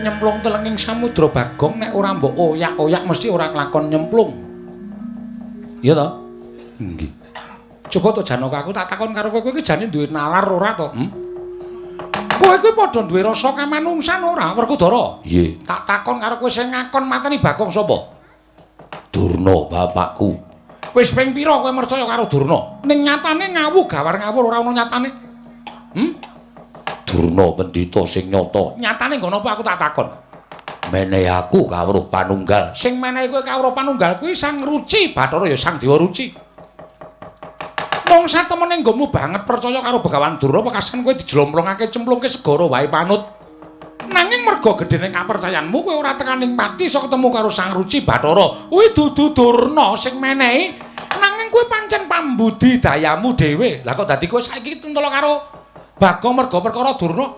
Nyemplung telenging samudra Bagong nek ora mbok oyak-oyak mesti ora kelakon nyemplung. Iya to? Nggih. Coba to Janaka, aku tak takon karo kowe, kowe iki jane duwe nalar ora to? Hmm? Kowe kuwi padha duwe rasa kamanungsan ora, Werkudara? Nggih. Tak takon karo kowe, sing ngakon mateni Bagong sapa? Durna bapakku. Wis ping pira kowe mercaya karo Durna? Ning nyatane ngawu gawar ngawur ora ana nyatane. Hmm? Durna pendhita sing nyata. Nyatane nggon apa aku tak takon? Menehi aku kawruh panunggal. Sing menehi kowe kawruh panunggal kuwi Sang Ruci Bathara, ya Sang Dewa Ruci. Mong satemene nggonmu banget percaya karo Begawan Durna, pekasan kowe dijlomplongake cemplungke segara wae panut. Nanging merga gedene kapercayanmu kowe ora tekaning pati iso ketemu karo Sang Ruci Bathara. Kuwi dudu Durna sing menehi, nanging kowe pancen pambudi dayamu dhewe. Lah kok dadi kowe saiki pentol karo Bagong merga perkara Durna?